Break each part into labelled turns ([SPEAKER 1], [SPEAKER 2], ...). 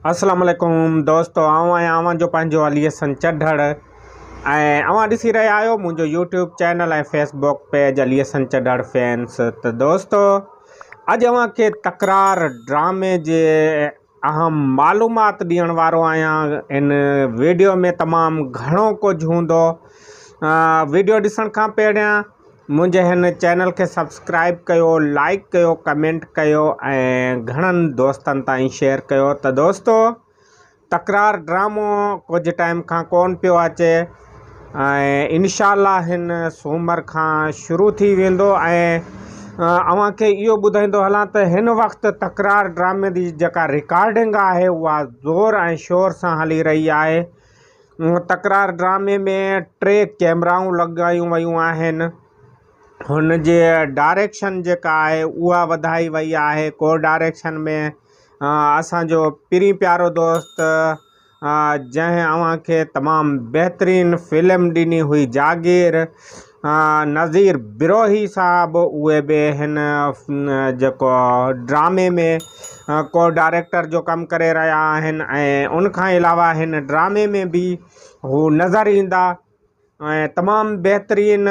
[SPEAKER 1] اسلام عليڪم دوستو آئون آهيان اوهان جو پنهنجو علي حسن چڍڙ ۽ اوهان ڏسي رهيا آهيو منهنجو YouTube channel ۽ Facebook page Ali Hassan Chadhar fans ته دوستو اڄ اوهان کي تڪرار ڊرامي جي اهم معلومات ڏيڻ وارو آهيان ان ويڊيو ۾ تمام گهڻو ڪجهه هوندو ويڊيو ڏسڻ کان پهريان منهنجي هن چينل کي سبسڪرائب ڪيو لائڪ ڪيو ڪمينٽ ڪيو ۽ گهڻن دوستن تائين شيئر ڪيو ته دوستو تڪرار ڊرامو ڪجهه ٽائيم کان ڪون پيو اچي ۽ انشاء الله هن سومر کان شروع ٿي ويندو ۽ اوهان کي اهو ٻڌائيندو هلان ته هن وقت تڪرار ڊرامي جي جيڪا رڪارڊنگ آهي اها زور ۽ شور سان هلي رهي آهي تڪرار ڊرامي ۾ ٽي ڪيمرائون لڳايون ويون آهن هن جي ڊائريڪشن جيڪا آهي اها وڌائي وئي آهي ڪو ڊائريڪشن ۾ اسانجو پرين پيارو دوست جنهن اوهان کي تمام بهترين فلم ڏني هئي جاگير نذير بروهي صاحب اهي به هن جيڪو ڊرامي ۾ ڪو ڊائريڪٽر جو ڪم ڪري رهيا آهن ۽ ان کان علاوه هن ڊرامي ۾ به هو نظر ايندا ۽ تمام بهترين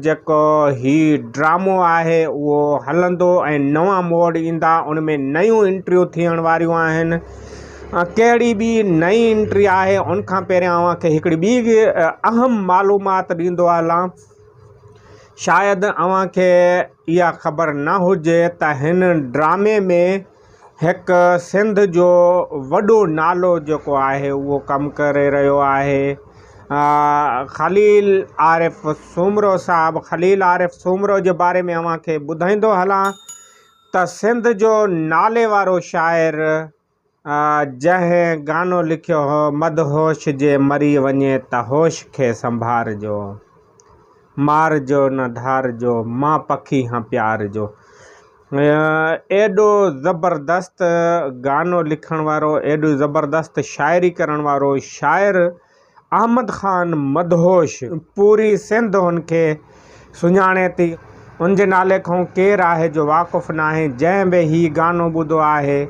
[SPEAKER 1] جيڪو هي ڊرامو آهي اهو هلندو ۽ نوان موڙ ايندا ان ۾ نيون انٽريون ٿيڻ واريون آهن ڪهڙي به نئين انٽري آهي ان کان پهريان اوهان کي هڪڙي ٻي به اهم معلومات ڏيندو هلان شايد اوهان کي اها خبر نه هجي ته هن ڊرامي ۾ هڪ سنڌ جو وڏو نالو جيڪو آهي اهو ڪم ڪري رهيو آهي خليل عارف سومرو صاحب خليل عارف سومرو جي باري ۾ اوهان کي ٻڌائيندو هلان ته سنڌ جو نالي وارو شاعر جنهن گانو لکيو هو مدهوش جي مري وڃي ته هوش کي سنڀارجو، مارجو نه ڌارجو، مان پکي هان پيار جو. ايڏو زبردست گانو لکڻ وارو، ايڏو زبردست شاعري ڪرڻ وارو شاعر احمد خان مدهوش پوري سنڌ هن کي سڃاڻي ٿي. ان جي نالي کان ڪير آهي جو واقف ناهي. جنهن به هي گانو ٻڌو آهي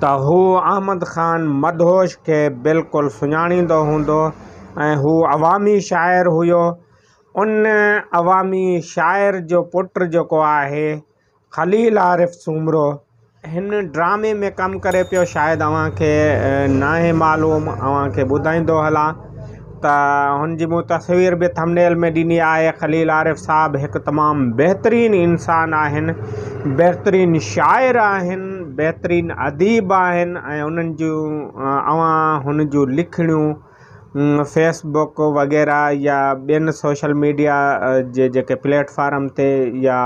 [SPEAKER 1] ته هو احمد خان مدهوش کي بلڪل سڃاڻيندو هوندو ۽ هو عوامي شاعر هيو. ان عوامي شاعر جو پٽ جيڪو آهي خليل عارف سومرو هن ڊرامي ۾ ڪم ڪري پيو شايد اوهان کي ناهي معلوم اوهان کي ٻڌائيندو هلان ته هن جي مون تصوير به ٿمنيل ۾ ڏني آهي خليل عارف صاحب هڪ تمام بهترين انسان آهن بهترين شاعر آهن بهترين اديب آهن ۽ انهن جون اوهان هن جون لکڻيون فيس بڪ وغيره يا ٻين سوشل ميڊيا جي جيڪي پليٽ فارم تي يا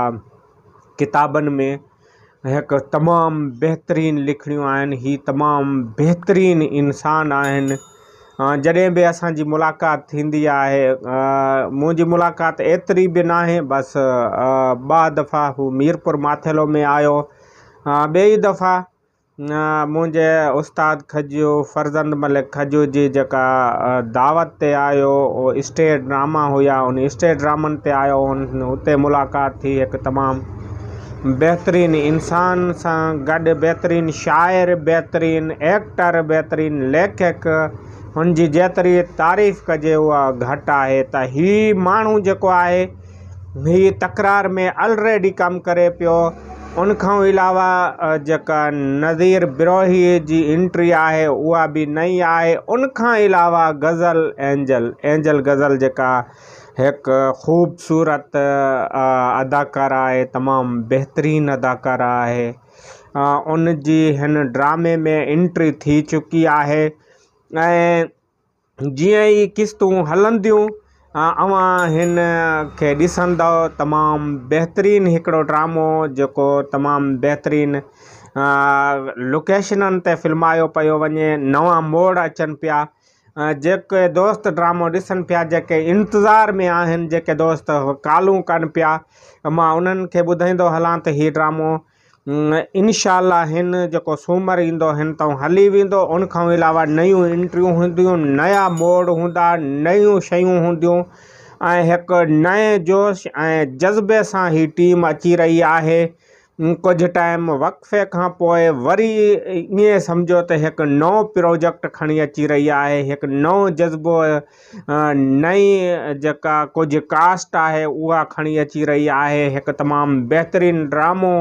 [SPEAKER 1] ڪتابن ۾ هڪ تمام بهترين لکڻيون آهن هي تمام بهترين انسان آهن جڏهن به اسانجي ملاقات ٿيندي آهي منهنجي ملاقات ايتري به ناهي بس ٻه دفعا هو ميرپور ماٿيلو ۾ آيو ٻئي دفعا منهنجي استاد کجيو فرزند ملڪ کجيو جي جيڪا دعوت تي آيو اهو اسٽيج ڊراما هيا ان اسٽيج ڊرامن تي آيو اتي ملاقات ٿي هڪ تمام بهترين انسان سان گڏ بهترين شاعر بهترين ايڪٽر بهترين ليکڪ هن جي جيتري تعريف ڪجي اها گهٽ آهي ته هي ماڻهو جيڪو آهي هي تڪرار ۾ الريڊي ڪم ڪري پيو ان کان علاوه جيڪا نذير بروهي جي انٽري آهي اها به نئين آهي ان کان علاوه غزل اينجل اينجل غزل جيڪا هڪ خوبصورت اداڪاره آهي تمام بهترين اداڪاره آهي ان جي هن ڊرامي ۾ انٽري ٿي چڪي آهي ۽ جيئن ئي قسطون هلنديون اوهان هن کي ڏسندؤ تمام بهترين هڪڙو ڊرامو جيڪو تمام بهترين لوڪيشنن تي فلمايو پيو وڃي نوان موڙ اچن پيا جيڪي دوست ڊرامو ڏسن پيا جيڪي انتظار ۾ آهن جيڪي دوست ڪالون ڪن پيا مان انهن کي ٻڌائيندو هلان ته هي ڊرامو انشاء الله هن جيڪو سومر ايندو هن تائون هلي ويندو ان کان علاوه نيون انٽريون هونديون نيا موڙ هوندا نيون شيون هونديون ۽ هڪ نئين جوش ۽ جذبي سان هي ٽيم اچي رهي آهي. ڪجهه ٽائيم وقفي کان پوء وري ائين سمجهو ته هڪ نئون پروجيڪٽ کڻي اچي رهي آهي هڪ نئون جذبو نئين جيڪا ڪجهه ڪاسٽ آهي اها کڻي اچي رهي آهي هڪ تمام بهترين ڊرامو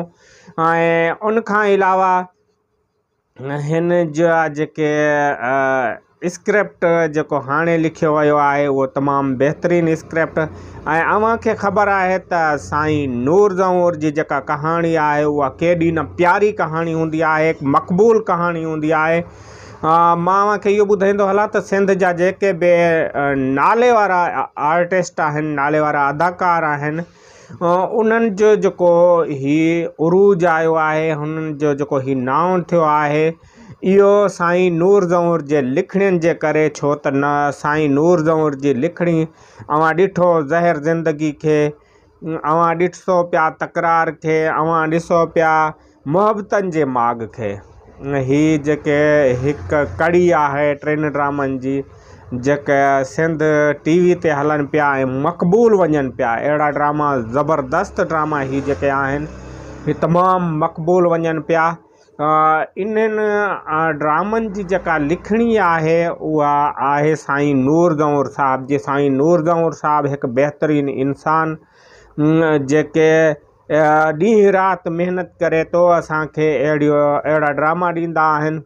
[SPEAKER 1] ۽ ان کان علاوه هن جا جيڪي اسڪرپٽ جيڪو هاڻي لکيو ويو آهي اهو تمام بهترين اسڪرپٽ ۽ اوهان کي خبر آهي ته سائين نور زئور جي جيڪا ڪهاڻي آهي اها ڪيڏي نه پياري ڪهاڻي هوندي آهي مقبول ڪهاڻي هوندي آهي مان اوهان کي اهو ٻڌائيندو هلان ته سنڌ جا جيڪي به نالي وارا آرٽسٽ آهن نالي وارا اداڪار آهن انهن جو جيڪو هي عروج آيو آهي هنن جو جيڪو هي نانء ٿيو آهي اهو سائين نور زئور جي لکڻين جي ڪري ڇو ته نه سائين نور زئور جي لکڻي اوهان ڏٺو زهر زندگي کي اوهان ڏسو پيا تڪرار کي اوهان ڏسو پيا محبتن جي ماڳ کي هي جيڪي هڪ ڪڙي آهي ٽن ڊرامن جي جيڪي سنڌ ٽي وي تي هلن پيا ۽ مقبول وڃن پيا اهڙا ڊراما زبردست ڊراما هي جيڪي آهن هي تمام مقبول وڃن پيا انهن ڊرامن جي جيڪا لکڻي آهي اها آهي سائين نور زئور صاحب جي سائين نور زئور صاحب هڪ بهترين انسان جيڪي ڏينهن رات محنت ڪري ٿو اسان کي اهڙيون اهڙا ڊراما ڏيندا آهن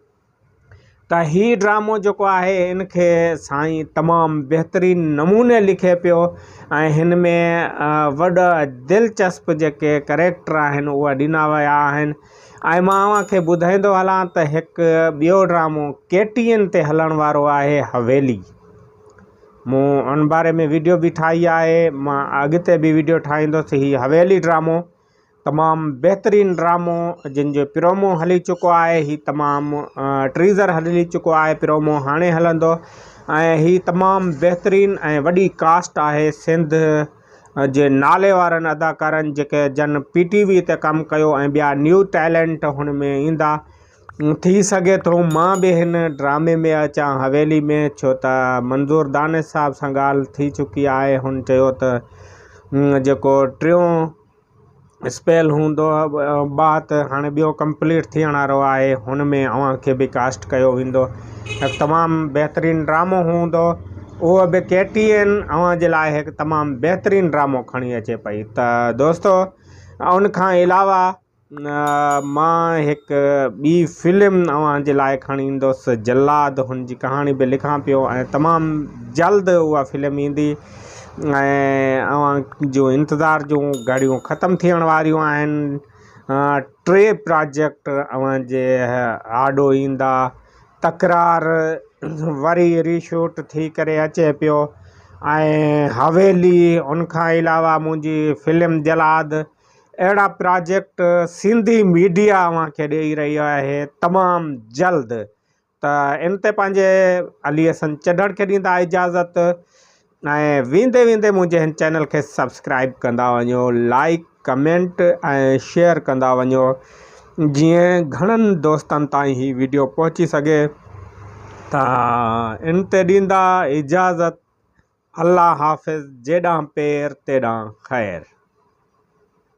[SPEAKER 1] ته هي ڊرامو جيڪو آهي ان کي سائين تمام بهترين نموني لکي پيو ۽ هن ۾ وڏا دلچسپ جيڪي ڪريڪٽر آهن اهي ڏنا ويا آهن ۽ مان اوهان کي ٻڌائيندو هلان ته هڪ ٻيو ڊرامو ڪي ٽي اين تي هلڻ وارو آهي حويلي مون ان باري ۾ ويڊيو به ٺاهي آهي مان اڳتي به ويڊيو ٺاهيندس هي حويلي ڊرامو تمام بهترين ڊرامو جن جو پرومو هلي چڪو آهي هي تمام ٽريزر هلي چڪو آهي پرومو هاڻي هلندو ۽ هي تمام بهترين ۽ وڏي ڪاسٽ آهي سنڌ جي نالي وارن اداڪارن جيڪي جن پي ٽي وي تي ڪم ڪيو ۽ ٻيا نيو ٽيلنٽ هن ۾ ايندا ٿي سگهي ٿو مان به هن ڊرامي ۾ اچان حويلي ۾ ڇو ته منظور دانش صاحب سان ڳالهه ٿي چڪي آهي هن چيو ته جيڪو ٽيون اسپيل هوندو بات هاڻي ٻيو ڪمپليٽ ٿيڻ وارو آهي هن ۾ اوهان کي به ڪاسٽ ڪيو ويندو هڪ تمام بهترين ڊرامو هوندو اهو به ڪي ٽي اين اوهان جي لاء هڪ تمام بهترين ڊرامو کڻي اچي پئي ته دوستو ان کان علاوه مان هڪ ٻي فلم اوهان جي لاء کڻي ايندس جلاد هن جي ڪهاڻي به لکان پيو ۽ تمام جلد اها فلم ايندي ۽ اوهان جو انتظار جون گهڙيون ختم ٿيڻ واريون آهن ٽي پراجيڪٽ اوهان جي آڏو ايندا تڪرار وري ري شوٽ ٿي ڪري اچي پيو ۽ حويلي ان کان علاوه منهنجي فلم جلاد اهڙا پراجيڪٽ سنڌي ميڊيا اوهان کي ڏئي رهي آهي تمام جلد ته ان تي پنهنجي علي حسن چڍڙ کي ڏيندا اجازت ۽ ويندي ويندي منهنجي هن چينل کي سبسڪرائب ڪندا وڃو لائڪ ڪمينٽ ۽ شيئر ڪندا وڃو جيئن گهڻن دوستن تائين هي ويڊيو پهچي سگهي ته ان تي ڏيندا اجازت الله حافظ جيڏانهن پير تيڏانهن خير.